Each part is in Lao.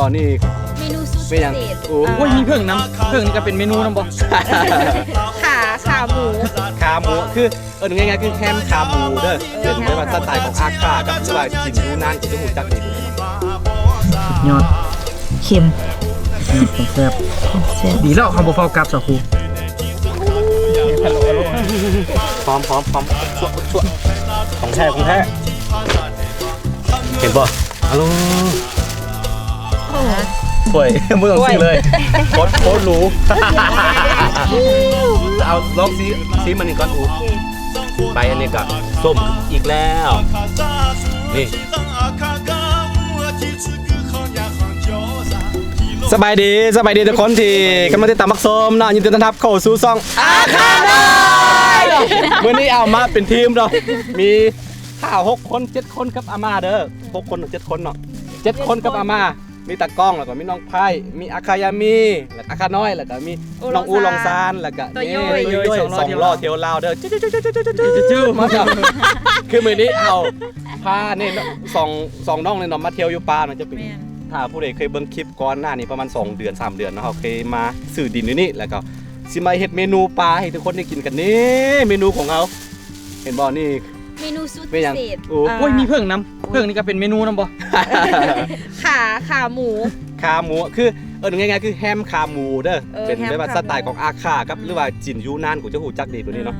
ຕອນນີ້ເມນູສຸດພິເສດ ໂອ້ຍ ມີເຜິ້ງນຳ ເຜິ້ງນີ້ກໍເປັນເມນູນຳບໍ່? ຂາ ຂາໝູ ຂາໝູ ຄືເອີ້ນງ່າຍໆ ຄືແຮມຂາໝູເດີ ເອີ ເປັນແບບວ່າສະໄຕຂອງອາຄາກັບ ຫຼືວ່າຈີນຢູນານ ທີ່ຈະຮູ້ຈັກດີ ຍອດ ເຄັມ ແຊບ ແຊບ ດີແລ້ວ ເຮົາບໍ່ຟ້າວກັບສາວຄູ ຫອມ ຫອມ ຫອມ ຊົ່ວ ຊົ່ວ ຂອງແທ້ ຂອງແທ້ ເຫັນບໍ່? ອາໂລ ໂອ້ຍ ບໍ່ຕ້ອງຊິເລີຍ ໂຄດ ໂຄດຫຼູ ເອົາ ລອງຊິ ຊິມອັນນີ້ກ່ອນ ອູ ໂອເຄ ໄປ ອັນນີ້ກໍສົ້ມອີກແລ້ວ ນີ້ ສະບາຍດີ ສະບາຍດີທຸກຄົນທີ່ກຳລັງຕິດຕາມຮັບຊົມເນາະ ຍິນດີຕ້ອນຮັບເຂົ້າສູ່ຊ່ອງອາຄານ້ອຍ ມື້ນີ້ເອົາມາເປັນທີມເນາະ ມີຫ້າຫົກຄົນ ເຈັດຄົນກັບອາມ່າເດີ ຫົກຄົນ ເຈັດຄົນເນາະ ເຈັດຄົນກັບອາມ່າ ມີຕາກ້ອງ ແລ້ວກໍມີນ້ອງໄພ ມີອາຄາຍາມີ ແລ້ວອາຄານ້ອຍ ແລ້ວກໍມີນ້ອງອູ ລອງຊານ ແລ້ວກໍໂຕໂຍຍ ໂຕໂຍຍ ສອງລໍ້ ສອງລໍ້ທຽວລາວເດີ ຄືມື້ນີ້ເຮົາພານີ້ສອງ ສອງນ້ອງນີ້ເນາະ ມາທຽວຢູ່ປ່າເນາະ ຈະເປັນ ແມ່ນ ຖ້າຜູ້ໃດເຄີຍເບິ່ງຄລິບກ່ອນໜ້ານີ້ປະມານສອງເດືອນ ສາມເດືອນເນາະ ເຮົາເຄີຍມາຊື້ດິນຢູ່ນີ້ ແລ້ວກໍຊິມາເຮັດເມນູປ່າໃຫ້ທຸກຄົນໄດ້ກິນກັນນີ້ ເມນູຂອງເຮົາ ເຫັນບໍ່? ນີ້ເມນູສຸດພິເສດ ໂອ້ຍ ມີເຜິ້ງນຳ ເຜິ້ງນີ້ກໍເປັນເມນູນຳບໍ່? ຂາ ຂາໝູ ຂາໝູ ຄືເອີ້ນງ່າຍໆ ຄືແຮມຂາໝູເດີ ເອີ ເປັນແບບວ່າສະໄຕຂອງອາຄາກັບ ຫຼືວ່າຈີນຢູນານ ກູຈະຮູ້ຈັກດີໂຕນີ້ເນາະ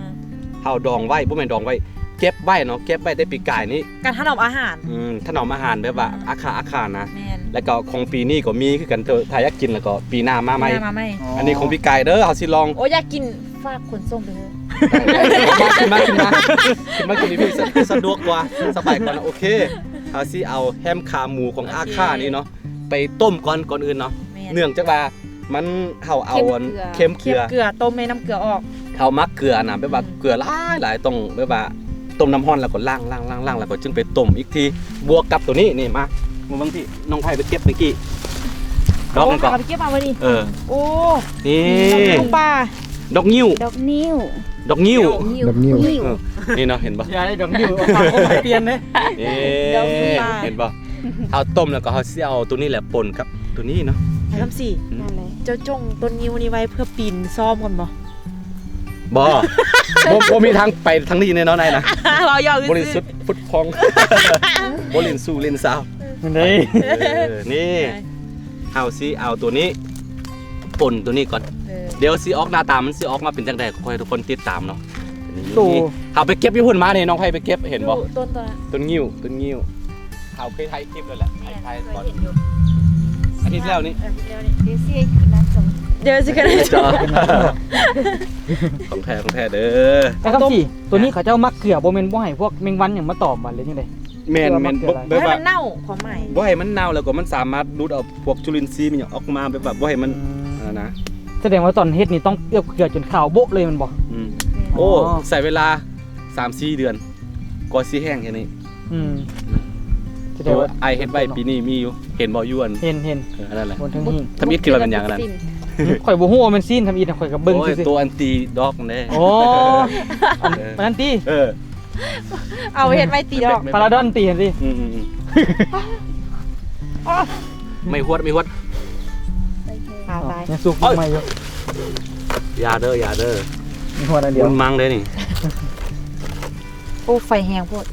ເຮົາດອງໄວ້ ບໍ່ແມ່ນດອງໄວ້ ເກັບໄວ້ເນາະ ເກັບໄວ້ແຕ່ປີກາຍນີ້ ການຖະໜອມອາຫານ ອືມ ຖະໜອມອາຫານແບບວ່າອາຄາ ອາຄານະ ແມ່ນ ແລ້ວກໍຂອງປີນີ້ກໍມີຄືກັນ ຖ້າຢາກກິນແລ້ວກໍປີໜ້າມາໃໝ່ ປີໜ້າມາໃໝ່ ອໍ ອັນນີ້ຂອງປີກາຍເດີ ເຮົາຊິລອງ ໂອ້ ຢາກກິນ ຝາກຂົນສົ່ງໄປເດີ ຂຶ້ນມາ ຂຶ້ນມາ ຂຶ້ນມາ ຂຶ້ນມາກິນຢູ່ພີ້ ສະ ສະດວກກວ່າ ສະບາຍກວ່າເນາະ ໂອເຄ ເຮົາຊິເອົາແຮມຂາໝູຂອງອາຄານີ້ເນາະ ໄປຕົ້ມກ່ອນ ກ່ອນອື່ນເນາະ ແມ່ນ ເນື່ອງຈາກວ່າມັນ ເຮົາເອົາອັນ ເຄັມເກືອ ເຄັມເກືອ ເຄັມເກືອ ຕົ້ມໃຫ້ນ້ຳເກືອອອກ ເຮົາມັກເກືອຫຼາຍ ແບບວ່າເກືອຫຼາຍໆ ຕ້ອງແບບວ່າຕົ້ມນ້ຳຮ້ອນ ແລ້ວກໍລ້າງໆໆໆ ແລ້ວກໍຈຶ່ງໄປຕົ້ມອີກທີ ບວກກັບໂຕນີ້ ນີ້ ມາ ມາເບິ່ງທີ່ນ້ອງໄພໄປເກັບເມື່ອກີ້ ດອກນີ້ກໍ ເອົາໄປເກັບມາມື້ນີ້ ເອີ ໂອ້ ນີ້ ດອກນີ້ ດອກງິ້ວ ດອກງິ້ວ ດອກງິ້ວ ດອກງິ້ວ ດອກງິ້ວ ເອີ ນີ້ເນາະ ເຫັນບໍ່? ຢ່າໄດ້ດອກງິ້ວ ເອົາປາກເຂົ້າມາປ່ຽນເດ້ ເອີ ດອກງິ້ວ ເຫັນບໍ່? ເຮົາຕົ້ມແລ້ວກໍເຮົາຊິເອົາໂຕນີ້ແຫຼະປົນກັບໂຕນີ້ເນາະ ອ້າຍຄຳສີ ອືມ ນັ້ນແຫຼະ ເຈົ້າຈົ່ງຕົ້ນງິ້ວນີ້ໄວ້ເພື່ອປີນຊ້ອມກ່ອນບໍ່? ບໍ່ ບໍ່ ບໍ່ມີທາງໄປທາງນີ້ແນ່ນອນ ອ້າຍນະ ເວົ້າຢອກຊື່ໆ ບໍລິສຸດ ພຸດຜ່ອງ ບໍ່ຫຼິ້ນຊູ່ຫຼິ້ນສາວ ນັ້ນເດ້ ເອີ ນີ້ ເຮົາຊິເອົາໂຕນີ້ ປົນໂຕນີ້ກ່ອນ ເອີ ດຽວຊິອອກໜ້າຕາ ມັນຊິອອກມາເປັນຈັ່ງໃດ ຂໍໃຫ້ທຸກຄົນຕິດຕາມເນາະ ໂຕ ເຮົາໄປເກັບຢູ່ພຸ້ນມານີ້ ນ້ອງໄພໄປເກັບ ເຫັນບໍ່? ຕົ້ນ ຕົ້ນ ຕົ້ນງິ້ວ ຕົ້ນງິ້ວ ເຮົາເຄີຍຖ່າຍຄລິບແລ້ວແຫຼະ ຖ່າຍ ຖ່າຍກ່ອນ ອາທິດແລ້ວນີ້ ເອີ ອາທິດແລ້ວນີ້ ດຽວຊິຂຶ້ນໜ້າຈໍ ດຽວຊິຂຶ້ນໜ້າຈໍ ຂອງແທ້ ຂອງແທ້ເດີ ອ້າຍຄຳສີ ໂຕນີ້ເຂົາເຈົ້າມັກເກືອ ບໍ່ແມ່ນບໍ່ໃຫ້ພວກແມງວັນຫຍັງມາຕອມບໍ່ ຫຼືຈັ່ງໃດ? ແມ່ນ ແມ່ນ ແບບວ່າ ບໍ່ໃຫ້ມັນເນົ່າ ຄວາມໝາຍ ບໍ່ໃຫ້ມັນເນົ່າ ແລ້ວກໍມັນສາມາດດູດເອົາພວກຈຸລິນຊີຫຍັງອອກມາ ແບບວ່າບໍ່ໃຫ້ມັນ ອືມ ອັນນັ້ນນະ ສະແດງວ່າຕອນເຮັດນີ້ຕ້ອງເອືອບເກືອຈົນຂາວໂບະເລີຍແມ່ນບໍ່? ອືມ ແມ່ນ ໂອ້ ອໍ ໃຊ້ເວລາສາມສີ່ເດືອນ ກໍຊິແຫ້ງແຄ່ນີ້ ອືມ ສະແດງວ່າ ໂຕອ້າຍເຮັດໄວ້ປີນີ້ມີຢູ່ ເຫັນບໍ່? ຢູ່ອັນ ເຫັນ ເຫັນ ເອີ ອັນນັ້ນແຫຼະ ບົນເທິງຫີງ ທຳອິດຄິດວ່າແມ່ນຫຍັງອັນນັ້ນ? ຂ້ອຍບໍ່ຮູ້ວ່າແມ່ນຊີ້ນ ທຳອິດຂ້ອຍກໍເບິ່ງຊື່ໆ ໂອ້ຍ ໂຕອັນຕີດອກແດ່ ໂອ້ ເອີ ອັນນັ້ນຕິ ເອີ ເອົາເຮັດໄວ້ຕີດອກ ພາລາດອນຕີຫັ້ນຕິ ອືມໆໆ ໄມ້ຫວດ ໄມ້ຫວດ ຕາຍ ຕາຍ ຍັງສຸກຢູ່ ໄມ້ຢູ່ ຢ່າເດີ ຢ່າເດີ ໄມ້ຫວດອັນດຽວ ມັນມັງເດ້ນີ້ ໂອ້ ໄຟແຮງໂພດ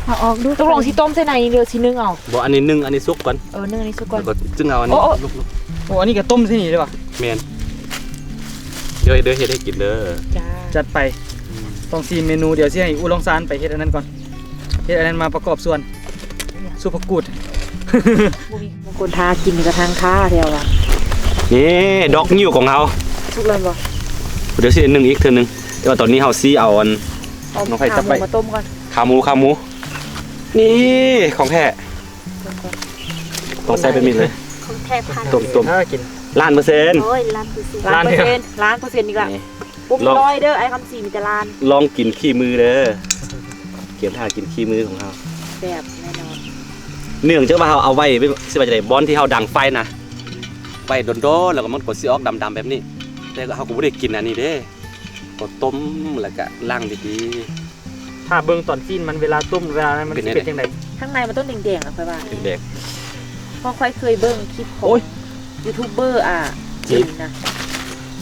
ເອົາອອກດູ ຕົກລົງຊິຕົ້ມໃສ່ໃນນີ້ ຫຼືຊິໜຶ້ງເອົາ? ບໍ່ ອັນນີ້ໜຶ້ງ ອັນນີ້ສຸກກ່ອນ ເອີ ໜຶ້ງອັນນີ້ສຸກກ່ອນ ແລ້ວກໍຈຶ່ງເອົາອັນນີ້ ໂອ້ ລຸກໆ ໂອ້ ອັນນີ້ກໍຕົ້ມໃສ່ນີ້ເດ້ບໍ່? ແມ່ນ ດຽວ ດຽວເຮັດໃຫ້ກິນເດີ ຈ້າ ຈັດໄປ ອືມ ຕ້ອງຊີມເມນູ ດຽວຊິໃຫ້ອູ່ລອງຊານໄປເຮັດອັນນັ້ນກ່ອນ ເຮັດອັນນັ້ນມາປະກອບສ່ວນ ສຸພະກຸດ ບໍ່ມີ ບາງຄົນຖ້າກິນກໍທັງຖ້າແທ້ວ່າ ນີ້ດອກງິ້ວຂອງເຮົາ ສຸກແລ້ວບໍ່? ດຽວຊິໜຶ້ງອີກເທື່ອໜຶ່ງ ແຕ່ວ່າຕອນນີ້ເຮົາຊິເອົາອັນ ເອົານ້ອງໄພຈັບໄວ້ ຂາໝູມາຕົ້ມກ່ອນ ຂາໝູ ຂາໝູ ນີ້ຂອງແທ້ ຕ້ອງໃສ່ເປັນມິດເລີຍ ຂອງແທ້ພັນ ຕົ້ມໆ ເອີ ກິນ ລ້ານເປີເຊັນ ໂອ້ຍ ລ້ານເປີເຊັນ ລ້ານເປີເຊັນ ລ້ານເປີເຊັນອີກລະ ບໍ່ມີລອຍເດີ ອ້າຍຄຳສີມີແຕ່ລ້ານ ລອງກິນຂີ້ມືເດີ ກຽມຖ້າກິນຂີ້ມືຂອງເຮົາ ແຊບແນ່ນອນ ເນື່ອງຈາກວ່າເຮົາເອົາໄວ້ ຊິວ່າຈັ່ງໃດ ບ່ອນທີ່ເຮົາດັງໄຟນະ ໄວ້ດົນໆ ແລ້ວກໍມັນກໍຊິອອກດຳໆ ແບບນີ້ ແຕ່ເຮົາກໍບໍ່ໄດ້ກິນອັນນີ້ເດ້ ກໍຕົ້ມ ແລ້ວກໍລ້າງດີໆ ຖ້າເບິ່ງຕອນຊີ້ນມັນ ເວລາຕົ້ມ ເວລານັ້ນມັນຊິເປັນຈັ່ງໃດ? ທາງໃນມັນຕ້ອງແດງໆ ລະຂ້ອຍວ່າ ແດງ ເພາະຂ້ອຍເຄີຍເບິ່ງຄລິບຂອງ ໂອ້ຍ ຢູທູບເບີ ອ່າ ຈີນ ຈີນນະ.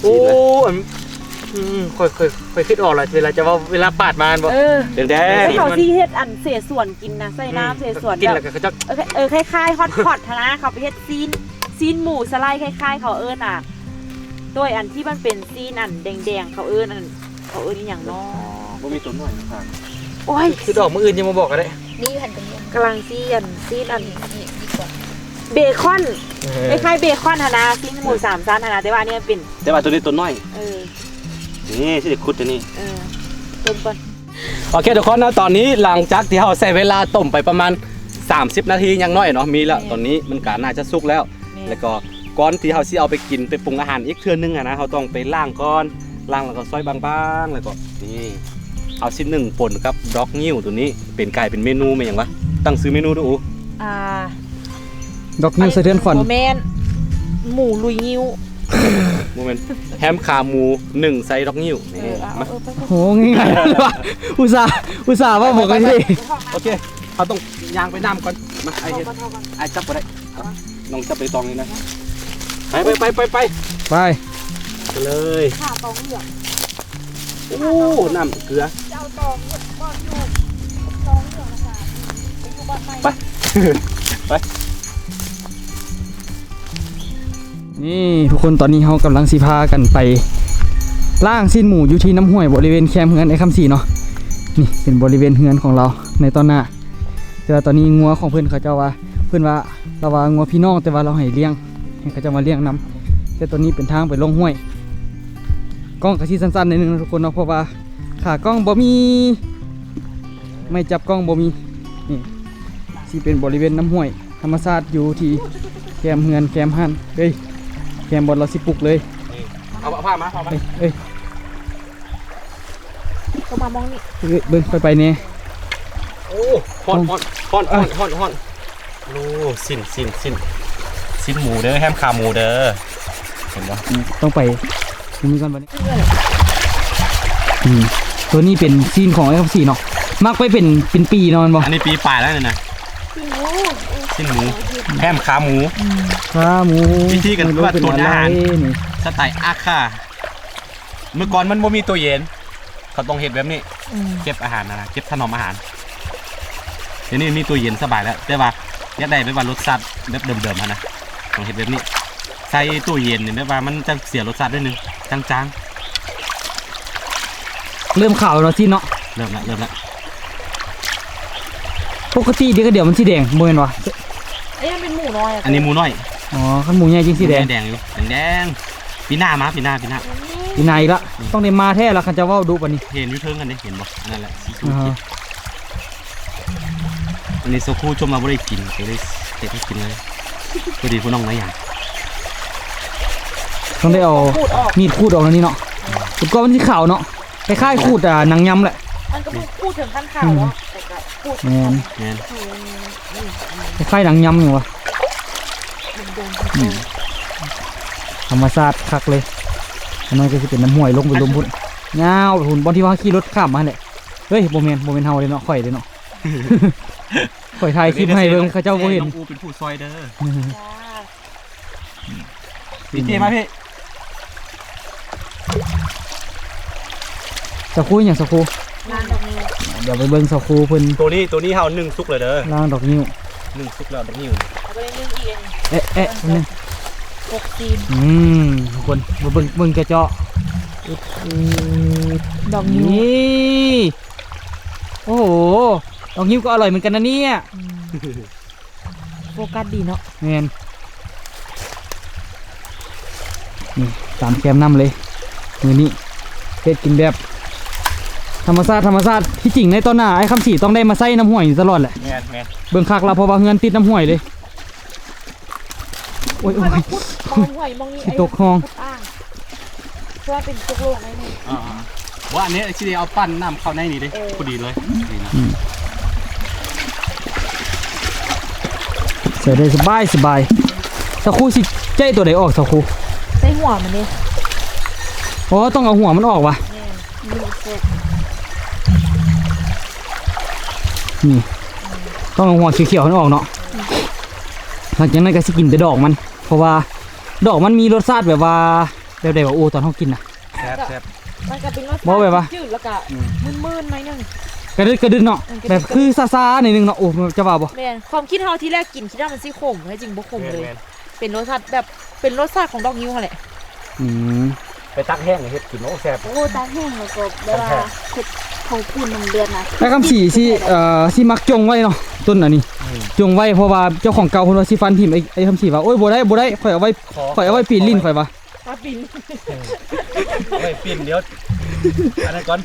ໂອ້ ອັນ ອືມ ຂ້ອຍ ຂ້ອຍ ຂ້ອຍຄິດອອກແລ້ວ ເວລາຈະເວົ້າ ເວລາປາດມາແມ່ນບໍ່? ເອີ ແດງໆ ເຂົາຊິເຮັດອັນເສສວນກິນນະ ໃສ່ນ້ຳ ອືມ ເສສວນ ກິນແລ້ວກໍເຂົາເຈົ້າ ເອີ ເອີ ຄ້າຍໆ ຮອດໆ ຫັ້ນນະ ເຂົາໄປເຮັດຊີ້ນ ຊີ້ນໝູສະໄລ ຄ້າຍໆ ເຂົາເອີ້ນ ອ່າ ໂດຍອັນທີ່ມັນເປັນຊີ້ນອັນແດງໆ ເຂົາເອີ້ນອັນ ເຂົາເອີ້ນອີ່ຫຍັງເນາະ? ອໍ ບໍ່ມີຕົວນ້ອຍຂ້າງ. ໂອ້ຍ ຄືດອກ ມື້ອື່ນຍັງມາບອກກໍໄດ້. ນີ້ຢູ່ຫັ້ນກໍມີ ກຳລັງຊີ້ອັນ ຊີ້ນອັນ ນີ້ດີກວ່າ ເບຄອນ ເອີ ຄ້າຍໆ ເບຄອນຫັ້ນນະ ຊີ້ນໝູສາມຊັ້ນຫັ້ນນະ ແຕ່ວ່າອັນນີ້ມັນເປັນ ແຕ່ວ່າຕົວນີ້ຕົວນ້ອຍ. ເອີ ນີ້ຊິໄດ້ຂຸດຕົວນີ້. ເອີ ຕົ້ມກ່ອນ. ໂອເຄທຸກຄົນເນາະ ຕອນນີ້ຫຼັງຈາກທີ່ເຮົາໃຊ້ເວລາຕົ້ມໄປປະມານສາມສິບນາທີ ຍັງນ້ອຍເນາະ ມີແລ້ວ ແມ່ນ ຕອນນີ້ມັນກໍໜ້າຈະສຸກແລ້ວ. ແມ່ນ ແລ້ວກໍກ່ອນທີ່ເຮົາຊິເອົາໄປກິນ ໄປປຸງອາຫານອີກເທື່ອໜຶ່ງຫັ້ນນະ ເຮົາຕ້ອງໄປລ້າງກ່ອນ ລ້າງແລ້ວກໍຊອຍບາງໆ ແລ້ວກໍນີ້ ເອົາຊີ້ນໜຶ່ງປົນກັບດອກງິ້ວໂຕນີ້ ເປັນ ກາຍເປັນເມນູແມ່ນຫຍັງວະ? ຕັ້ງຊື່ເມນູດູ. ອ່າ ດອກງິ້ວສະເທືອນຂວັນ ບໍ່ແມ່ນ ໝູລຸຍງິ້ວ ບໍ່ແມ່ນ ແຮມຂາໝູໜຶ້ງໃສ່ດອກງິ້ວ. ນີ້ ເອີ ເອົາ ມາ ເອີ ໄປ ໂຫ ງ່າຍໆ ເລີຍວ່າ ອຸດສ່າ ອຸດສ່າເວົ້າບໍ່ຄ່ອຍເທ່. ໂອເຄ ເຮົາຕ້ອງຍ່າງໄປນ້ຳກ່ອນ. ມາ ອ້າຍເຮັດ ອ້າຍຈັບບໍ່ໄດ້. ນ້ອງຈັບໃບຕອງນີ້ນະ. ໄປ ໄປ ໄປ ໄປ ໄປ ໄປ ໄປເລີຍ. ຫາຕອງເຫຼືອງ. ໂອ້ ນ້ຳເກືອ. ຈະເອົາຕອງເຫຼືອງບ່ອນຢູ່ ຕອງເຫຼືອງນະຄະ ໄປຢູ່ບ່ອນໃໝ່. ໄປ ໄປ. ນີ້ທຸກຄົນ ຕອນນີ້ເຮົາກຳລັງຊິພາກັນໄປລ້າງຊີ້ນໝູຢູ່ທີ່ນ້ຳຫ້ວຍ ບໍລິເວນແຄມເຮືອນອ້າຍຄຳສີເນາະ. ນີ້ເປັນບໍລິເວນເຮືອນຂອງລາວໃນຕອນໜ້າ. ແຕ່ວ່າຕອນນີ້ງົວຂອງເພິ່ນ ເຂົາເຈົ້າວ່າ ເພິ່ນວ່າ ລາວວ່າງົວພີ່ນ້ອງ ແຕ່ວ່າລາວໃຫ້ລ້ຽງ ໃຫ້ເຂົາເຈົ້າມາລ້ຽງນຳ. ແຕ່ຕອນນີ້ເປັນທາງໄປລົງຫ້ວຍ. ກ້ອງກໍຊິສັ້ນໆ ໜ້ອຍໜຶ່ງເນາະທຸກຄົນເນາະ ເພາະວ່າຂາກ້ອງບໍ່ມີ ໄມ້ຈັບກ້ອງບໍ່ມີ. ນີ້ຊິເປັນບໍລິເວນນ້ຳຫ້ວຍທຳມະຊາດຢູ່ທີ່ແຄມເຮືອນແຄມຮ້ານ ເອີຍ ແຄມບ່ອນລາວຊິປຸກເລີຍ. ນີ້ ເອົາ ເອົາຜ້າມາ ຜ້າມາ. ເອີຍ ເອີຍ ກໍມາມອງນີ້. ເອີຍ ເບິ່ງ ຄ່ອຍໄປແດ່. ໂອ້ ຮ້ອນ ຮ້ອນ ຮ້ອນ ຮ້ອນ ຮ້ອນ. ໂອ້ ຊີ້ນ ຊີ້ນ ຊີ້ນ ຊີ້ນໝູເດີ ແຮມຂາໝູເດີ. ເຫັນບໍ່? ອືມ ຕ້ອງໄປນີ້ກ່ອນບັດນີ້. ອືມ ຕົວນີ້ເປັນຊີ້ນຂອງເອັຟຊີເນາະ ໝັກໄປເປັນ ເປັນປີເນາະ ແມ່ນບໍ່? ອັນນີ້ປີປາຍແລ້ວນີ້ນະ. ຊີ້ນໝູ ຊີ້ນໝູ ແຮມຂາໝູ ອືມ ຂາໝູ. ວິທີການເພື່ອຕຸນອາຫານ ນີ້ ສະໄຕອາຄາ. ເມື່ອກ່ອນມັນບໍ່ມີຕູ້ເຢັນ ເຂົາຕ້ອງເຮັດແບບນີ້ ອືມ ເກັບອາຫານນະ ເກັບຖະໜອມອາຫານ. ດຽວນີ້ມີຕູ້ເຢັນສະບາຍແລ້ວ ແຕ່ວ່າຢາກໄດ້ແບບວ່າລົດຊາດແບບເດີມໆຫັ້ນນະ ຕ້ອງເຮັດແບບນີ້ ໃສ່ຕູ້ເຢັນນີ້ ແບບວ່າມັນຈະເສຍລົດຊາດໜ້ອຍໜຶ່ງ ຈາງໆ. ເລີ່ມຂາວແລ້ວຊີ້ນເນາະ. ເລີ່ມລະ ເລີ່ມລະ. ປົກກະຕິເດກະດຽວມັນຊິແດງ ບໍ່ແມ່ນຫວາ? ອັນນີ້ມັນເປັນໝູນ້ອຍອະ. ອັນນີ້ໝູນ້ອຍ. ອໍ ຄັນໝູໃຫຍ່ຈຶ່ງຊິແດງ ແດງຢູ່ ແດງໆ. ປີໜ້າມາ ປີໜ້າ ປີໜ້າ ປີໜ້າອີກລະ. ອືມ ຕ້ອງໄດ້ມາແທ້ລະ ຄັນຈະເວົ້າດຸປານນີ້. ເຫັນຢູ່ເທິງຫັ້ນເດ້ ເຫັນບໍ່? ນັ້ນແຫຼະ ຊິຈູດ. ອໍ ອັນນີ້ໂຊຄູຈົມວ່າບໍ່ໄດ້ກິນ ກໍເລີຍເຮັດໃຫ້ກິນເລີຍ. ພໍດີຜູ້ນ້ອງໄດ້ຫຍັງ ຕ້ອງໄດ້ເອົາ ຂູດອອກ ມີດຂູດອອກແນວນີ້ເນາະ. ອືມ ແຕ່ກ່ອນມັນຊິຂາວເນາະ ຄ້າຍໆ ຂູດ ອ່າ ໜັງຍຳແຫຼະ. ມັນກໍຂູດເຖິງຂັ້ນຂາວ ອືມ ເນາະ ແຕ່ກໍຂູດ ແມ່ນ ແມ່ນ ອືມ ຄ້າຍໆ ໜັງຍຳນີ້ຫວາ. ອືມ ທຳມະຊາດຄັກເລີຍ. ອັນນັ້ນກໍຊິເປັນນ້ຳຫ້ວຍລົງໄປລຸ່ມພຸ້ນ ຍາວໄປພຸ້ນ ບ່ອນທີ່ວ່າເຮົາຂີ່ລົດຂ້າມມາຫັ້ນແຫຼະ. ເຮີ້ຍ ບໍ່ແມ່ນ ບໍ່ແມ່ນເຮົາເດ້ເນາະ ຂ້ອຍເດ້ເນາະ. ຂ້ອຍຖ່າຍຄລິບໃຫ້ເບິ່ງ ເຂົາເຈົ້າບໍ່ເຫັນ. ນ້ອງອູເປັນຜູ້ຊ່ອຍເດີ. ຈ້າ. ພີ່ເຈມາພີ່. ສາວຄູຫຍັງ ສາວຄູ? ລ້າງດອກງິ້ວ. ດຽວໄປເບິ່ງສາວຄູເພິ່ນ. ໂຕນີ້ ໂຕນີ້ເຮົາໜຶ້ງສຸກແລ້ວເດີ. ລ້າງດອກງິ້ວ. ໜຶ້ງສຸກແລ້ວດອກງິ້ວ. ເອົາໄປໜຶ້ງອີກ. ເອະ ເອະ ໜຶ້ງ. ຫົກຊີ້ນ. ອືມ ທຸກຄົນ ມາເບິ່ງ ເບິ່ງເຈາະໆ. ອືດ ອືດ. ດອກງິ້ວ. ນີ້ ໂອ້ໂຫ ດອກງິ້ວກໍອະລ່ອຍເໝືອນກັນນະເນຍ. ອືມ. ໂຟກັສດີເນາະ. ແມ່ນ. ນີ້ ຕາມແຄມນ້ຳເລີຍ ມື້ນີ້ເຮັດກິນແບບທຳມະຊາດ ທຳມະຊາດ. ທີ່ຈິງໃນຕອນໜ້າ ອ້າຍຄຳສີຕ້ອງໄດ້ມາໃຊ້ນ້ຳຫ້ວຍນີ້ຕະຫຼອດແຫຼະ. ແມ່ນໆ. ເບິ່ງຄັກລະ ເພາະວ່າເຮືອນຕິດນ້ຳຫ້ວຍເລີຍ. ໂອ້ຍ ຂ້ອຍມາຂຸດບ່ອນຫ້ວຍໝ່ອງນີ້ ຊິຕົກຮ່ອງ ຂຸດອ່າງ ເພື່ອເປັນຕົກໂລງໄດ້ນີ້. ອ່າໆ ວ່າອັນນີ້ຊິໄດ້ເອົາປັ່ນນ້ຳເຂົ້າໃນນີ້ເດ້. ເອີ ພໍດີເລີຍ. ອືມ ໃສ່ໄດ້ສະບາຍ ສະບາຍ. ສາວຄູຊິໃຊ້ຕົວໃດອອກ ສາວຄູ? ໃຊ້ຫົວມັນເດ້. ອໍ ຕ້ອງເອົາຫົວມັນອອກຫວາ? ແມ່ນ. ນີ້ ຕ້ອງເອົາຫົວຂຽວໆ ມັນອອກເນາະ. ອືມ. ຫຼັງຈາກນັ້ນກໍຊິກິນແຕ່ດອກມັນ ເພາະວ່າດອກມັນມີລົດຊາດແບບວ່າ ແບບໃດວະ ໂອ້ ຕອນເຮົາກິນນະ ແຊບໆ ມັນກໍເປັນລົດຊາດ ບໍ່ແບບວ່າ ຈືດໆ ແລ້ວກໍ ອືມ ມື່ນໆ ໜ້ອຍໜຶ່ງ ກະດຶດກະດຶດເນາະ ອືມ ກະດຶດ ແບບຄືຊາໆ ໜ້ອຍໜຶ່ງເນາະ ໂອ້ ເຈົ້າວ່າບໍ່? ແມ່ນ ຄວາມຄິດເຮົາທີແລກກິນ ຄິດວ່າມັນຊິຂົມ ແທ້ຈິງບໍ່ຂົມເລີຍ ແມ່ນໆ ເປັນລົດຊາດແບບ ເປັນລົດຊາດຂອງດອກງິ້ວຫັ້ນແຫຼະ ອືມ ໄປຕັກແຫ້ງເຮັດກິນ ໂອ້ ແຊບ ໂອ້ ຕັກແຫ້ງ ແລ້ວກໍແບບວ່າ ແຊບ ເຮັດເຂົ້າປຸ້ນນ້ຳເດືອດນະ ອ້າຍຄຳສີຊິ ເອີ ຊິມັກຈົ່ງໄວ້ເນາະ ຕົ້ນອັນນີ້ ອືມ ຈົ່ງໄວ້ ເພາະວ່າເຈົ້າຂອງເກົ່າເພິ່ນວ່າຊິຟັນຖິ້ມ ອ້າຍ ອ້າຍຄຳສີວ່າ ໂອ້ຍ ບໍ່ໄດ້ ບໍ່ໄດ້ ຂ້ອຍເອົາໄວ້ ຂໍ ຂ້ອຍເອົາໄວ້ປີນຫຼິ້ນຂ້ອຍວ່າ ມາປີນ ເອີ ໄວ້ປີນ ດຽວ ອັນນັ້ນກ່ອນ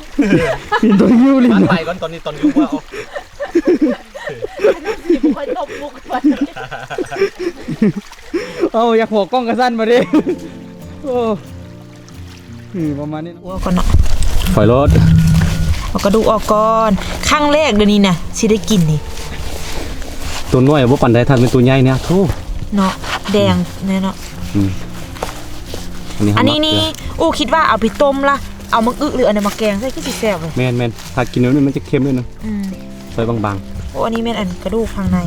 ປີນຕົ້ນງິ້ວຫຼິ້ນ ໄປກ່ອນ ຕອນນີ້ຕອນຢູ່ວ່າ ເອົາ ອັນນັ້ນຊິບໍ່ຄ່ອຍຕົບມຸກ ເອົາ ຢາກຫົວກ້ອງກະຊັ້ນບາດນີ້ ໂອ້ ອືມ ປະມານນີ້ ອົວກ່ອນເນາະ ຖອຍໂລດ ເອົາກະດູກອອກກ່ອນ ຄັ້ງແລກເດີນີ້ນະ ຊິໄດ້ກິນນີ້ ຕົວນ້ອຍບໍ່ປານໃດ ຖ້າເປັນຕົວໃຫຍ່ນີ້ ໂທ້ ເນາະ ແດງແນ່ເນາະ ອືມ ອັນນີ້ ອັນນີ້ນີ້ ໂອ້ ຄິດວ່າເອົາໄປຕົ້ມລະ ເອົາໝາກອຶກ ຫຼື ອັນໃດມາແກງໃສ່ ຄືຊິແຊບເວີຍ ແມ່ນໆ ຖ້າກິນແນວນີ້ມັນຈະເຄັມໜ້ອຍໜຶ່ງ ອືມ ຊອຍບາງໆ ໂອ້ ອັນນີ້ແມ່ນອັນກະດູກຂ້າງໃນ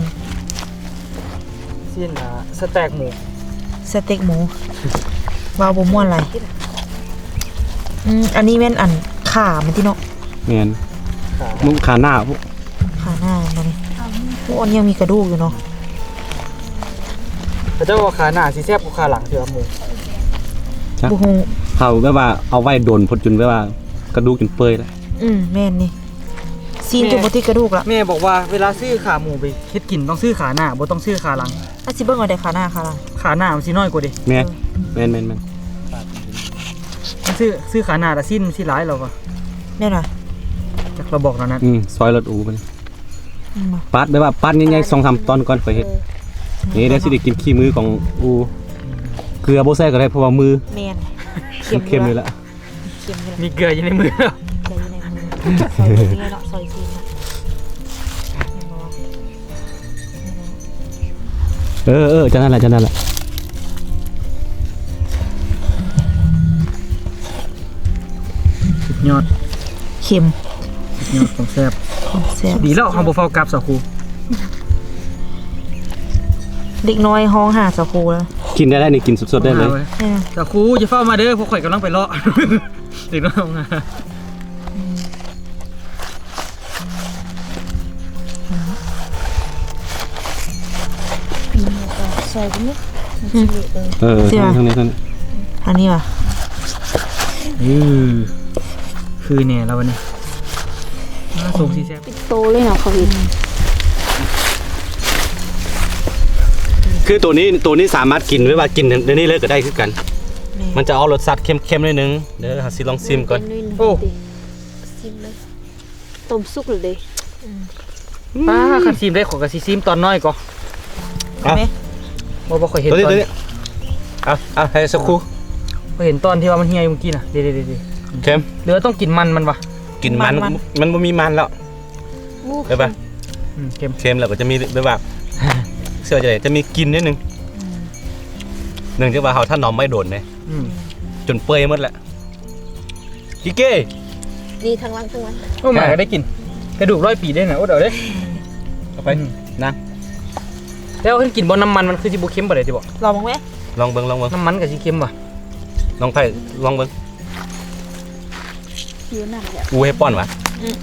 ຊີ້ນ ອ່າ ສະເຕັກໝູ ສະເຕັກໝູ ເວົ້າບໍ່ມ່ວນຫຼາຍ ອືມ ອັນນີ້ແມ່ນອັນຂາມັນຕິເນາະ ແມ່ນ ຂາ ໜູຂາໜ້າພຸ້ນ ຂາໜ້າມັນ ໂອ້ ອັນນີ້ຍັງມີກະດູກຢູ່ເນາະ ເຂົາເຈົ້າວ່າຂາໜ້າຊິແຊບກວ່າຂາຫຼັງເທື່ອໝູ ຈັກ ບໍ່ຮູ້ ເຂົາແບບວ່າເອົາໄວ້ດົນໂພດ ຈົນແບບວ່າກະດູກຈົນເປື່ອຍລະ ອືມ ແມ່ນນີ້ ຊີ້ນຈະບໍ່ຕິດກະດູກລະ ແມ່ບອກວ່າເວລາຊື້ຂາໝູໄປເຮັດກິນຕ້ອງຊື້ຂາໜ້າ ບໍ່ຕ້ອງຊື້ຂາຫຼັງ ອາດຊິເບິ່ງເອົາໄດ໋ ຂາໜ້າຂາຫຼັງ ຂາໜ້າມັນຊິນ້ອຍກວ່າເດ ແມ່ນ ເອີ ແມ່ນໆ ຊື້ ຊື້ຂາໜ້າລະຊີ້ນມັນຊິຫຼາຍລາວວ່າ ແມ່ນຫວາ ຈັກລາວບອກແນວນັ້ນ ອືມ ຊອຍລົດອູໄປ ອືມ ປາດແບບວ່າປາດໃຫຍ່ໆ ສອງສາມຕອນກ່ອນຄ່ອຍເຮັດ ເອີ ນີ້ເດ້ຊິໄດ້ກິນຂີ້ມືຂອງອູ ເກືອບໍ່ໃສ່ກໍໄດ້ ເພາະວ່າມື ແມ່ນ ເຄັມ ເຄັມຢູ່ລະ ເຄັມຢູ່ລະ ມີເກືອຢູ່ໃນມື ເກືອຢູ່ໃນມື ຊອຍເບິ່ງເນາະ ຊອຍຊີ້ນເນາະ ເອີໆ ຈັ່ງນັ້ນແຫຼະ ຈັ່ງນັ້ນແຫຼະ ສຸດຍອດ ເຄັມ ຍອດຂອງແຊບ ຂອງແຊບ ດີແລ້ວ ເຮົາບໍ່ຟ້າວກັບສາວຄູ ເດັກນ້ອຍຮ້ອງຫາສາວຄູແລ້ວ ກິນໄດ້ແລ້ວນີ້ ກິນສົດໆໄດ້ເລີຍ ເອີ ສາວຄູຢ່າຟ້າວມາເດີ ພວກຂ້ອຍກຳລັງໄປເລາະ ເດັກນ້ອຍຮ້ອງຫາ ອືມ ປີນແລ້ວກໍຊອຍເບິ່ງເນາະ ມັນຊິເລະເອີ ເອີ ທາງນີ້ ທາງນີ້ ທາງນີ້ ອັນນີ້ຫວາ ເອີ ຄືແນ່ລະບັດນີ້ ອ່າ ສົງຊິແຊບ ໂຕເລີຍເນາະ ເຂົາເຮັດ ຄືໂຕນີ້ ໂຕນີ້ສາມາດກິນ ຫຼືວ່າກິນໃນນີ້ເລີຍກໍໄດ້ຄືກັນ ແມ່ນ ມັນຈະອອກລົດຊາດເຄັມໆໜ້ອຍໜຶ່ງເດີ ເຮົາຊິລອງຊີມກ່ອນ ເປັນໜ້ອຍໜຶ່ງ ໂອ້ ຕິ ຊີມເລີຍ ຕົ້ມສຸກແລ້ວເດ້ ອືມ ປ້າ ຄັນຊີມໄດ້ ຂ້ອຍກໍຊິຊີມຕອນນ້ອຍກໍ ເອົາ ແມ່ ບໍ່ ບໍ່ ຂ້ອຍເຫັນຕອນ ຕົວນີ້ ຕົວນີ້ ເອົາ ເອົາ ໃຫ້ສັກຄູ່ ຂ້ອຍເຫັນຕອນທີ່ວ່າມັນເຫ່ຍຢູ່ມື້ກີ້ນະ ເດ້ໆໆ ເຄັມ ຫຼືວ່າຕ້ອງກິນມັນມັນວະ ກິນມັນ ມັນ ມັນ ມັນບໍ່ມີມັນແລ້ວ ໂອ້ ເຫັນປະ ອືມ ເຄັມ ເຄັມແລ້ວກໍຈະມີແບບວ່າ ເຊື່ອຈະໄດ້ ຈະມີກິ່ນນິດໜຶ່ງ ອືມ ເນື່ອງຈາກວ່າເຮົາຖະໜອມໄວ້ດົນເດ້ ອືມ ຈົນເປື່ອຍໝົດແລ້ວ ກິເກ ນີ້ທາງຫຼັງ ທາງຫຼັງ ໂອ້ ໝາກໍໄດ້ກິນ ກະດູກຮ້ອຍປີເດ້ນະ ອົດເອົາເດ້ ເອົາໄປ ອືມ ນາງ ແຕ່ວ່າຄັນກິນບໍ່ ນ້ຳມັນມັນຄືຊິບໍ່ເຄັມປານໃດຕິບໍ? ລອງເບິ່ງແມ ລອງເບິ່ງ ລອງເບິ່ງ ນ້ຳມັນກໍຊິເຄັມຫວາ? ລອງໄຜ ລອງເບິ່ງ ຫິວນ້ຳແລ້ວ ອູໃຫ້ປ້ອນຫວາ? ອືມ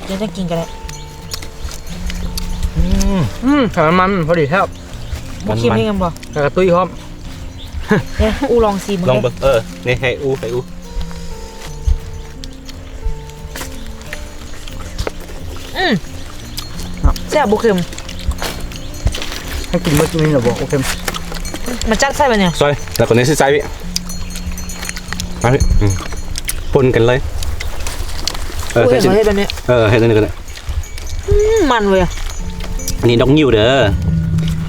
ດຽວຈະກິນກໍໄດ້ ອືມ ອືມ ຖ້າມັນມັນພໍດີແທ້ ບໍ່ເຄັມ ມັນມັນ ຍັງບໍ່? ແລ້ວກໍຕຸ້ຍພ້ອມ ເອີ ອູລອງຊີມເບິ່ງ ລອງເບິ່ງ ເອີ ນີ້ໃຫ້ອູ ໃຫ້ອູ ອືມ ແຊບ ບໍ່ເຄັມ ໃຫ້ກິນເບິດນີ້ລະບໍ່? ບໍ່ເຄັມ ມາຈັດໃສ່ບັດນີ້ ຊອຍ ແລ້ວກໍນີ້ຊິໃສ່ ເອົາ ອືມ ປົນກັນເລີຍ ເອີ ໃສ່ ເຮັດແບບນີ້ ເອີ ເຮັດອັນນີ້ກໍໄດ້ ອືມ ມັນເວີຍ ນີ້ດອກງິ້ວເດີ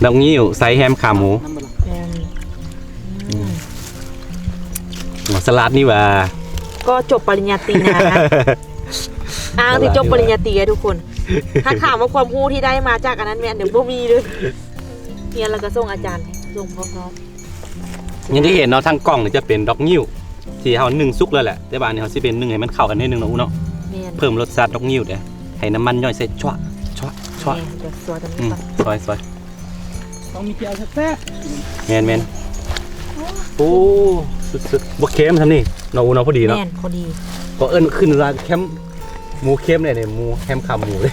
ດອກງິ້ວໃສ່ແຮມຂາໝູ ແມ່ນ ອືມ ສະຫຼັດນີ້ຫວ່າ ກໍຈົບປະລິນຍາຕີນະ ອ້າງແຕ່ຈົບປະລິນຍາຕີ ທຸກຄົນ ຖ້າຖາມວ່າຄວາມຮູ້ທີ່ໄດ້ມາຈາກອັນນັ້ນແມ່ນ ບໍ່ມີເລີຍ ຮຽນແລ້ວກໍສົ່ງອາຈານ ສົ່ງພວກເຮົາ ຢ່າງທີ່ເຫັນເນາະ ທາງກ້ອງນີ້ຈະເປັນດອກງິ້ວ ທີ່ເຮົາໜຶ້ງສຸກແລ້ວແຫຼະ ແຕ່ວ່າອັນນີ້ເຮົາຊິເປັນໜຶ້ງໃຫ້ມັນເຂົ້າກັນໜ້ອຍໜຶ່ງເນາະ ອູເນາະ ແມ່ນ ເພີ່ມລົດຊາດດອກງິ້ວເດ້ ໃຫ້ນ້ຳມັນຍ່ອຍໃສ່ ຊວະ ຊວະ ແມ່ນ ຊວະ ຊວະ ອືມ ຊວະ ຊອຍ ຊອຍ ຕ້ອງມີແຈ່ວແຊບໆ ແມ່ນໆ ໂອ້ ສຸດໆ ບໍ່ເຄັມຊ່ຳນີ້ເນາະ ອູເນາະ ພໍດີເນາະ ແມ່ນ ພໍດີ ກໍເອີ້ນຂຶ້ນວ່າແຄມໝູເຄັມເດ້ນີ້ ໝູແຄມຂາໝູເດ້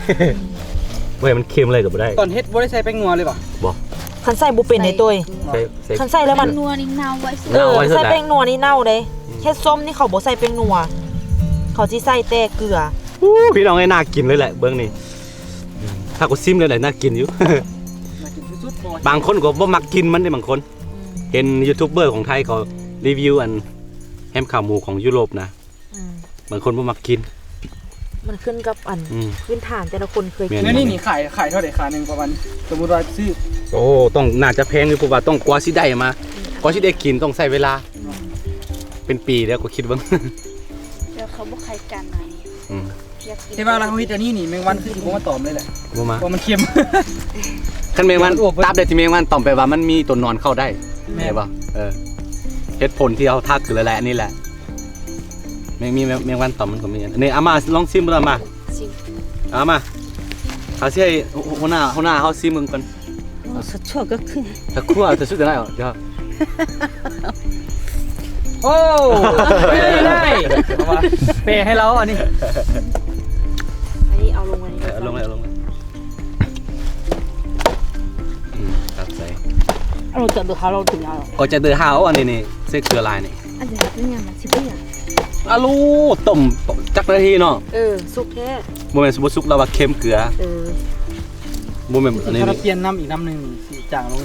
ບໍ່ໃຫ້ມັນເຄັມເລີຍກໍບໍ່ໄດ້ ຕອນເຮັດບໍ່ໄດ້ໃສ່ແປ້ງນົວເລີຍບໍ່? ບໍ່ ຄັນໃສ່ບໍ່ເປັນເດ້ໂຕຍ ໃສ່ ໃສ່ ຄັນໃສ່ແລ້ວມັນ ແປ້ງນົວນີ້ເນົ່າໄວສຸດ ເອີ ເນົ່າໄວສຸດ ຄັນໃສ່ແປ້ງນົວນີ້ເນົ່າເດ້ ອືມ ເຮັດສົ້ມນີ້ເຂົາບໍ່ໃສ່ແປ້ງນົວ ເຂົາຊິໃສ່ແຕ່ເກືອ ອູ້ ພີ່ນ້ອງເອີຍ ໜ້າກິນເລີຍແຫຼະ ເບິ່ງນີ້ ຖ້າກູຊິມແລ້ວໄດ້ໜ້າກິນຢູ່ ໜ້າກິນສຸດໆ ບາງຄົນກໍບໍ່ມັກກິນມັນເດ້ ບາງຄົນ ອືມ ເຫັນຢູທູບເບີຂອງໄທເຂົາຣີວິວອັນແຮມຂາໝູຂອງຢູໂຣບນະ ອືມ ບາງຄົນບໍ່ມັກກິນ ມັນຂຶ້ນກັບອັນ ອືມ ພື້ນຖານແຕ່ລະຄົນເຄີຍກິນ ແມ່ນໆ ແລ້ວນີ້ນີ້ຂາຍ ຂາຍເທົ່າໃດຄາໜຶ່ງ ປະມານ ສົມມຸດວ່າຊື້ ໂອ້ ຕ້ອງໜ້າຈະແພງຢູ່ ເພາະວ່າຕ້ອງກວ່າຊິໄດ້ມາ ອືມ ກວ່າຊິໄດ້ກິນຕ້ອງໃຊ້ເວລາ ອືມ ເປັນປີແລ້ວກໍຄິດເບິ່ງ ແຕ່ເຂົາບໍ່ຂາຍຈານໃໝ່ ອືມ ທີ່ວ່າເຮົາເຮັດອັນນີ້ນີ້ ແມງວັນຄືຊິບໍ່ມາຕອມເລີຍແຫຼະ ບໍ່ມາ ເພາະມັນເຄັມ ຄັນແມງວັນ ຕາບໃດທີ່ແມງວັນຕອມ ແປວ່າມັນມີຕົວນອນເຂົ້າໄດ້ ແມ່ນ ເຫັນບໍ່? ເອີ ເຫດຜົນທີ່ເຮົາທັກຄືຫຼາຍໆ ອັນນີ້ແຫຼະ ແມງ ມີແມງ ແມງວັນຕອມມັນກໍມີ ອັນນີ້ເອົາມາລອງຊິມເບິ່ງ ເອົາມາ ຊິມ ເອົາມາ ເຮົາຊິໃຫ້ຫົວໜ້າ ຫົວໜ້າເຮົາຊິມເບິ່ງກ່ອນ ສະຊວກກໍຄື ຕະຂົ້ວ ຕະຊຸດໄດ້ ດຽວ ໂອ້ ໄດ້ ເອົາມາ ແປໃຫ້ລາວອັນນີ້ ອັນນີ້ເອົາລົງ ອັນນີ້ ເອີ ເອົາລົງເລີຍ ເອົາລົງເລີຍ ອືມ ຕັກໃສ່ ເອົາຈາກເດີຮາວເອົາເປັນຫຍັງ ກໍຈາກເດີຮາວ ອັນນີ້ນີ້ ໃສ່ເກືອຫຼາຍນີ້ ອັນນີ້ເປັນຫຍັງມັນຊິເປັນຫຍັງ ອາລູ ຕົ້ມຈັກນາທີເນາະ ເອີ ສຸກແທ້ ບໍ່ແມ່ນບໍ່ສຸກ ລາວວ່າເຄັມເກືອ ເອີ ບໍ່ແມ່ນ ອັນນີ້ ຖ້າລາວປ່ຽນນ້ຳອີກນ້ຳໜຶ່ງ ຊິຈາງລົງ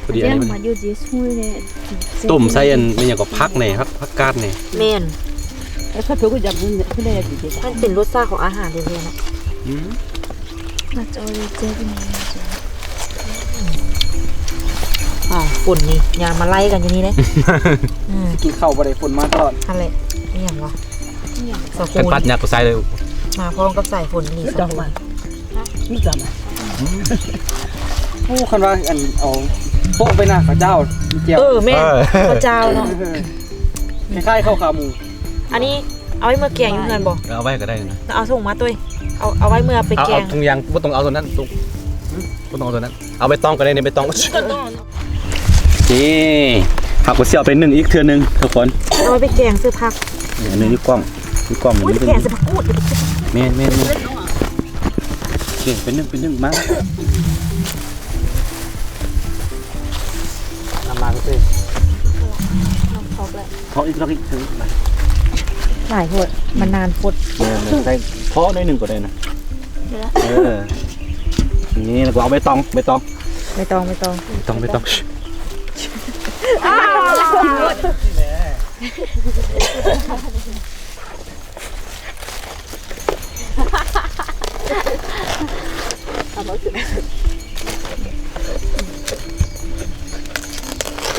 ພໍດີ ອັນນີ້ ມາຢູ່ຈີສະເລີຍ ຕົ້ມໃສ່ອັນ ແມ່ນຫຍັງກໍ ຜັກນີ້ ຜັກ ຜັກກາດນີ້ ແມ່ນ ແລ້ວເຂົາເຈົ້າກໍຢາກ ມັນເປັນລົດຊາດຂອງອາຫານເລີຍເນາະ ອືມ ອ້າວ ຝົນນີ້ ຢ່າມາໄລ່ກັນຢູ່ນີ້ເດ້ ອືມ ກິນເຂົ້າບໍ່ໄດ້ ຝົນມາຕະຫຼອດ ຫັ້ນແຫຼະ ອີຫຍັງວະ ອີຫຍັງ ສາວໂຄ ຄັນປັດຫຍັກກໍໃສ່ເລີຍ ມາພ້ອມກັບສາຍຝົນອີ່ຫຼີ ດອກໄມ້ ສາວໂຄ ນີ້ຈຳ ອືມ ໂອ້ ຄັນວ່າອັນເອົາໂປະໄປໜ້າເຂົາເຈົ້າ ແຈ່ວ ເອີ ແມ່ນ ເອີ ເຂົາເຈົ້າເນາະ ເອີ ຄ້າຍໆ ເຂົ້າຂາໝູ ອັນນີ້ເອົາໄວ້ເມືອແກງຢູ່ເຮືອນບໍ່? ເອົາໄວ້ກໍໄດ້ນະ ເອົາຖົງມາຕຸ້ຍ ເອົາ ເອົາໄວ້ເມືອໄປແກງ ເອົາຖົງຍາງ ບໍ່ຕ້ອງເອົາໂຕນັ້ນ ບໍ່ຕ້ອງເອົາໂຕນັ້ນ ເອົາໃບຕອງກໍໄດ້ນີ້ ໃບຕອງ ນີ້ ເຮົາກໍຊິເອົາໄປໜຶ້ງອີກເທື່ອໜຶ່ງທຸກຄົນ ເອົາໄວ້ໄປແກງໃສ່ຜັກ ນີ້ ອັນນີ້ຢູ່ກ້ອງ ຢູ່ກ້ອງ ໂອ້ຍ ນີ້ ແກງໃສ່ຜັກກູດ ແມ່ນໆໆ ໂອເຄ ໄປໜຶ້ງ ໄປໜຶ້ງ ມາ ນ້ຳມັນຊິ ນ້ຳເຜາະແຫຼະ ເຜາະອີກ ເຜາະອີກ ຫຼາຍໂພດ ມັນນານໂພດ ເອີ ໃສ່ເຜາະໜ້ອຍໜຶ່ງກໍໄດ້ນະ ເອີ ນີ້ ແລ້ວກໍເອົາໃບຕອງ ໃບຕອງ ໃບຕອງ ໃບຕອງ ໃບຕອງ ໃບຕອງ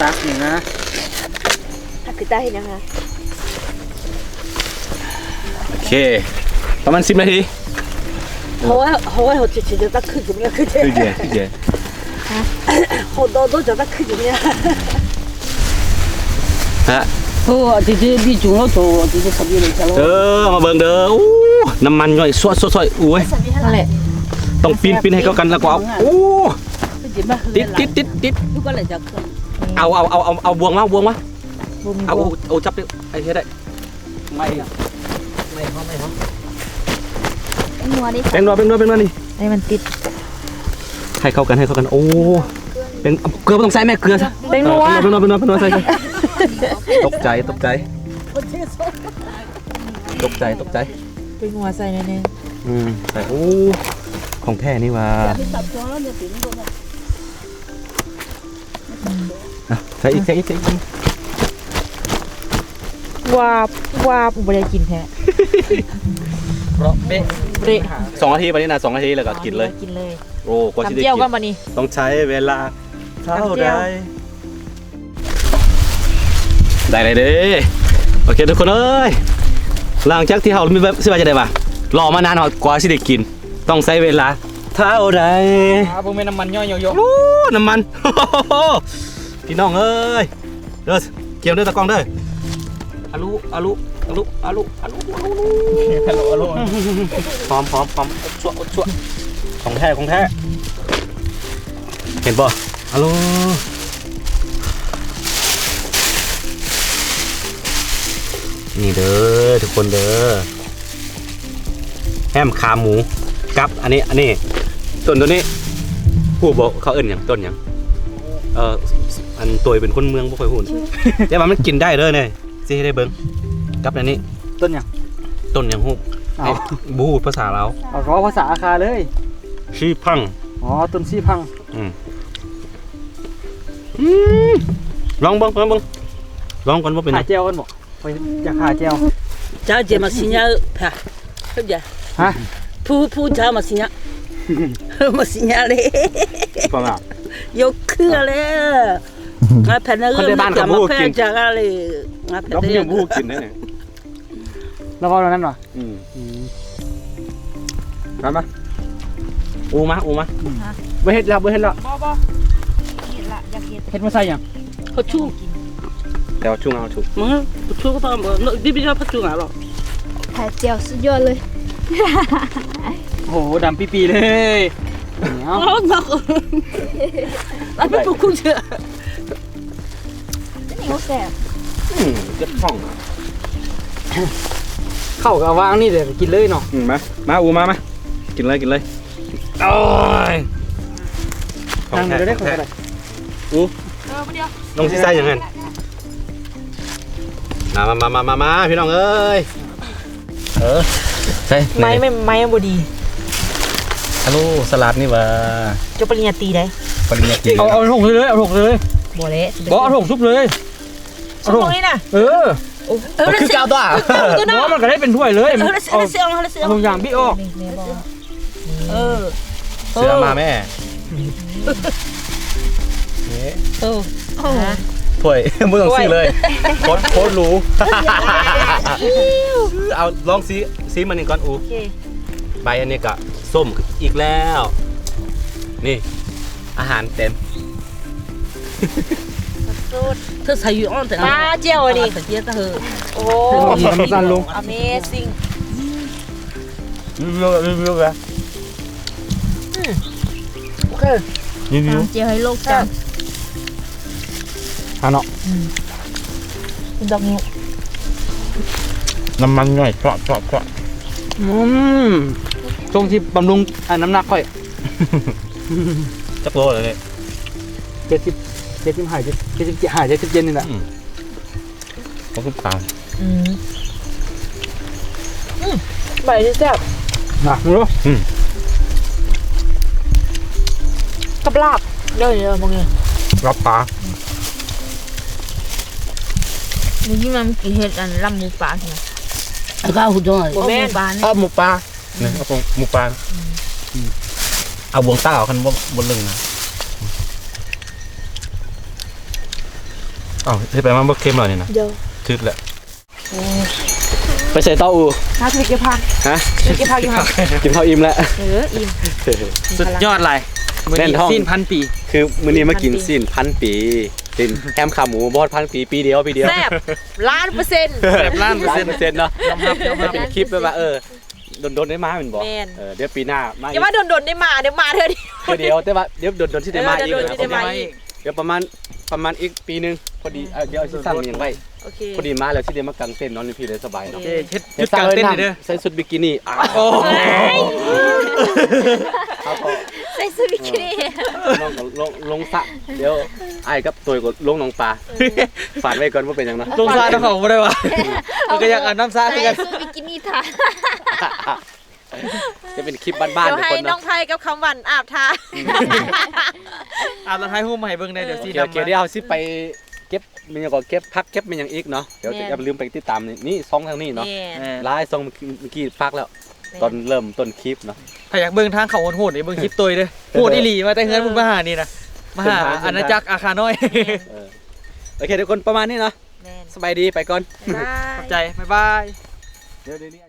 ຕັກນີ້ນະ ຕັກຄືຕາເຮັດຫຍັງນະ? ໂອເຄ ປະມານສິບນາທີ ໂອ້ຍ ໂອ້ຍ ເຮົາຊິ ຊິຕັກຂຶ້ນ ຄືແກ່ ຄືແກ່ ໂອ້ ໂດ ໂດ ຈະຕັກຂຶ້ນ ຮະ ໂອ້ ເອີ ມາເບິ່ງເດີ ໂອ້ ນ້ຳມັນຍ້ອຍ ຊວດໆໆ ໂອ້ຍ ນັ້ນແຫຼະ ຕ້ອງປິ່ນ ປິ່ນໃຫ້ເຂົ້າກັນ ແລ້ວກໍເອົາ ໂອ້ ຕິດ ຕິດ ຕິດ ຕິດ ເອົາ ເອົາ ເອົາ ເອົາ ເອົາບ່ວງມາ ບ່ວງມາ ບໍ່ມີ ເອົາ ບໍ່ ໂອ້ ຈັບໄດ້ ໄອ້ເຮັດໄດ້ ໄມ້ ໄມ້ເຮົາ ໄມ້ເຮົາ ແປ້ງນົວເດ້ ແປ້ງນົວ ແປ້ງນົວ ແປ້ງນົວນີ້ ໃຫ້ມັນຕິດ ໃຫ້ເຂົ້າກັນ ໃຫ້ເຂົ້າກັນ ໂອ້ ແປ້ງ ເກືອບໍ່ຕ້ອງໃສ່ແມ່ ເກືອ ແປ້ງນົວ ເອີ ແປ້ງນົວ ແປ້ງນົວ ແປ້ງນົວໃສ່ ຕົກໃຈ ຕົກໃຈ ຕົກໃຈ ຕົກໃຈ ແປ້ງນົວໃສ່ໜ້ອຍໜຶ່ງ ອືມ ໃສ່ ໂອ້ ຂອງແທ້ນີ້ຫວ່າ. ອ່ະ ໃສ່ອີກ ໃສ່ອີກ ໃສ່ອີກ ວາບ ວາບ ບໍ່ໄດ້ກິນແທ້ ເປະ ສອງນາທີ ບາດນີ້ນະ ສອງນາທີ ແລ້ວກໍກິນເລີຍ ກິນເລີຍ ໂອ້ ກວ່າຊິໄດ້ກິນ ຕຳແຈ່ວກ່ອນບາດນີ້ ຕ້ອງໃຊ້ເວລາເທົ່າໃດ ຕຳແຈ່ວ ໄດ້ເລີຍເດ້ ໂອເຄ ທຸກຄົນເອີຍ ຫຼັງຈາກທີ່ເຮົາ ຊິວ່າຈັ່ງໃດຫວາ ລໍມານານ ເຮົາກວ່າຊິໄດ້ກິນ ຕ້ອງໃຊ້ເວລາເທົ່າໃດ ອ່າ ບໍ່ແມ່ນນ້ຳມັນຍ້ອຍເຍາະໆ ໂອ້ ນ້ຳມັນ ພີ່ນ້ອງເອີຍ ເດີ ກຽມເດີຕາກ້ອງເດີ ອະລຸ ອະລຸ ອະລຸ ອະລຸ ອະລຸ ອະລຸ ຫອມ ຫອມ ຫອມ ອົດຊົ່ວ ອົດຊົ່ວ ຂອງແທ້ ຂອງແທ້ ເຫັນບໍ່? ຮັລໂຫຼ ນີ້ເດີທຸກຄົນເດີ ແຮມຂາໝູ ກັບອັນນີ້ ອັນນີ້ ຕົ້ນໂຕນີ້ ຮູ້ບໍ່ເຂົາເອີ້ນຫຍັງ? ຕົ້ນຫຍັງ? ເອີ ອັນໂຕຍເປັນຄົນເມືອງບໍ່ຄ່ອຍຮູ້ ແຕ່ວ່າມັນກິນໄດ້ເດີນີ້. ຊິເຮັດໃຫ້ເບິ່ງ ກັບອັນນີ້ ຕົ້ນຫຍັງ? ຕົ້ນຫຍັງຮູ້? ເອົ້າ ບໍ່ຮູ້ພາສາລາວ ເອົາ ກໍເວົ້າພາສາອາຄາເລີຍ ຊີພັງ. ອໍ ຕົ້ນຊີພັງ. ອືມ ອືມ ລອງເບິ່ງ ລອງເບິ່ງ ລອງກ່ອນ ບໍ່ເປັນຫຍັງ. ຫາແຈ່ວກັນບໍ່? ຂ້ອຍຢາກຫາແຈ່ວ. ເຈົ້າຈະມາຊິຍາ ຮະ? ຜູ້ ຜູ້ເຈົ້າມາຊິຍາ ມາຊິຍາເລີຍ ຍກເຄືອເລີຍ. ງາແຜ່ນເອີ ຄົນໃນບ້ານກໍບໍ່ກິນ ມາແຜ່ນຈາກອາເລ ງາແຜ່ນເອີ ບໍ່ກິນໄດ້ນີ້. ລາວເວົ້າແນວນັ້ນຫວາ? ອືມ ອືມ ມາ ມາ ອູມາ ອູມາ. ບໍ່ເຮັດແລ້ວ ບໍ່ເຮັດແລ້ວ. ບໍ່ ບໍ່ ເຮັດລະ ຢາກເຮັດ. ເຮັດມາໃສ່ຫຍັງ? ຜັກຊູ່ ແຕ່ວ່າຊູ່ເອົາ ຊູ່ ມັນ ຊູ່ກໍຕ້ອງ ບໍ່ ບິບິ ຜັກຊູ່ເອົາ. ຂາແຈ່ວສຸດຍອດເລີຍ. ໂອ້ໂຫ ດຳປີໆເລີຍ. ເອົາ ເອົາ ອັນນີ້ບໍ່ຄຸ້ນເຊື່ອ. ນີ້ໂອແຊບ. ອືມ ເຈັບທ້ອງ. ເຂົ້າກໍວາງນີ້ເດີ ກິນເລີຍເນາະ. ອືມ ມາ ມາ ອູ ມາ ມາ ກິນເລີຍ ກິນເລີຍ. ໂອ້ຍ ນັ່ງຢູ່ເດີ ຂອງແທ້. ອູ ເອີ ບໍ່ດຽວ ນ້ອງຊິໃສ່ຫຍັງຫັ້ນ? ມາ ມາ ມາ ມາ ມາ ພີ່ນ້ອງເອີຍ. ເອີ ໃສ່ ໄມ້ ໄມ້ ໄມ້ບໍ່ດີ. ອາໂລ ສະຫຼັດນີ້ຫວ່າ ຈົບປະລິນຍາຕີໄດ໋. ປະລິນຍາຕີ ເອົາ ເອົາຖົງເລີຍ ເອົາຖົງເລີຍ. ບໍ່ແຫຼະ ບໍ່ ເອົາຖົງຊຸບເລີຍ. ເອົາຖົງນີ້ນະ. ເອີ ໂອ້ ເອີ ຄືເກົ່າຕົວະ. ບໍ່ ມັນກໍໄດ້ເປັນຖ້ວຍເລີຍ. ເອີ ເອົາຖົງຢາງບິອອກ. ເອີ ເສືອມາແມ່. ນີ້ ເອີ ຖ້ວຍ ບໍ່ຕ້ອງຊື້ເລີຍ. ໂຄດ ໂຄດຫຼູ. ເອົາ ລອງຊີ ຊີມອັນນີ້ກ່ອນອູ. ໂອເຄ ໃບອັນນີ້ກະສົ້ມອີກແລ້ວ. ນີ້ ອາຫານເຕັມ. ເທີໃສ່ຢູ່ອອນແຕ່ ປາແຈ່ວອັນນີ້. ໂອ້ ທຳມະຊາດລົງ. Amazing. ຣີວິວ ຣີວິວແລ້ວ. ອືມ ໂອເຄ ຣີວິວ ຕາມເຈຍໃຫ້ໂລກ ແຊບ ຫັ້ນເນາະ. ອືມ ດອກນີ້ ນ້ຳມັນຍ່ອຍ ເຈາະ ເຈາະ ເຈາະ. ອືມ ຊ່ວງທີ່ບຳລຸງ ອັນ ນ້ຳໜັກຂ້ອຍ. ຈັກໂລແລ້ວນີ້? ເຈັດສິບ ເຈັດສິບຫ້າ ເຈັດສິບເຈັດ ເຈັດສິບເຈັດນີ້ແຫຼະ. ອືມ ຫົກສິບສາມ. ອືມ ອືມ ໃບນີ້ແຊບນະ. ອືມ ກັບລາບເດີ ເດີ ພວກນີ້ ລາບປາ. ມື້ກີ້ມັນກິນເຮັດອັນລາບໝູປາໃຊ່ໄໝ? ເອົາ ບໍ່ແມ່ນ ລາບໝູປາ. ນີ້ ເອົາຂອງໝູປ່າ. ອືມ ອືມ ເອົາບ່ວງຕາເອົາ ຄັນບໍ່ ບໍ່ລຶ້ງນະ. ເອົ້າ ເຮັດໄປມາບໍ່ເຄັມແລ້ວນີ້ນະ. ຖືກແລ້ວ. ໂອ້ ໄປໃສຕໍ່ອູ? ຫາໄປເກັບຜັກ. ຮະ? ໄປເກັບຜັກຢູ່ຫັ້ນ. ກິນເຂົ້າອີ່ມແລ້ວ. ເອີ ອີ່ມ. ສຸດຍອດຫຼາຍ. ມື້ນີ້ຊີ້ນພັນປີ. ຄືມື້ນີ້ມາກິນຊີ້ນພັນປີ ຊີ້ນແຮມຂາໝູ ບໍ່ຮອດພັນປີ ປີດຽວ ປີດຽວ. ແຊບ ລ້ານເປີເຊັນ. ແຊບລ້ານເປີເຊັນ ລ້ານເປີເຊັນເນາະ. ຍອມຮັບ ຍອມຮັບ. ເປັນຄລິບແບບວ່າ ເອີ ດົນໆໄດ້ມາແມ່ນບໍ່? ແມ່ນ. ເອີ ດຽວປີໜ້າມາອີກ. ຢ່າວ່າດົນໆໄດ້ມາ ດຽວມາເທື່ອດຽວ. ເທື່ອດຽວ ແຕ່ວ່າດຽວດົນໆຊິໄດ້ມາອີກ. ເອີ ດຽວ ດຽວ ດຽວປະມານ ປະມານອີກປີໜຶ່ງ ພໍດີ. ເອີ ດຽວຊິສັ່ງຫຍັງໄວ້ ພໍດີມາແລ້ວຊິໄດ້ມາກາງເຕັນນອນຢູ່ພີ້ເລີຍ ສະບາຍເນາະ. ໂອເຄ ເຮັດຈຸດກາງເຕັນເດີ. ໃສ່ຊຸດບິກິນີ. ໂອ້ ໃສ່ຊຸດບິກິນີ. ນ້ອງກໍລົງ ລົງສະ ດຽວອ້າຍກັບໂຕຍກໍລົງໜອງປາ. ຝາກໄວ້ກ່ອນ ບໍ່ເປັນຫຍັງເນາະ. ລົງສະນຳເຂົາບໍ່ໄດ້ຫວາ? ເຂົາກໍຢາກອາບນ້ຳສະຄືກັນ. ໃສ່ຊຸດບິກິນີ ຖ້າ ຈະເປັນຄລິບບ້ານໆ ດຽວໃຫ້ນ້ອງໄພກັບຄຳຫວັນອາບທ່າ ອາບແລ້ວຖ່າຍຮູບມາໃຫ້ເບິ່ງແດ່. ດຽວຊິ ໂອເຄ ດຽວເຮົາຊິໄປເກັບ ແມ່ນຫຍັງກໍເກັບຜັກເກັບແມ່ນຫຍັງອີກເນາະ. ດຽວຈະ ແມ່ນ ຢ່າລືມໄປຕິດຕາມນີ້ ຊ່ອງທາງນີ້ເນາະ. ຫຼາຍຊ່ອງ ເມື່ອກີ້ຝາກແລ້ວ ຕອນເລີ່ມຕົ້ນຄລິບເນາະ. ຖ້າຢາກເບິ່ງທາງເຂົາໂຫດໆ ເບິ່ງຄລິບໂຕຍເດີ. ໂຫດອີ່ຫຼີ ມາແຕ່ເຮືອນພຸ້ນມາຫານີ້ນະ ມາຫາອານາຈັກອາຄານ້ອຍ. ໂອເຄ ທຸກຄົນ ປະມານນີ້ເນາະ. ສະບາຍດີ ໄປກ່ອນ. ຂອບໃຈ ບາຍບາຍ. ດຽວນີ້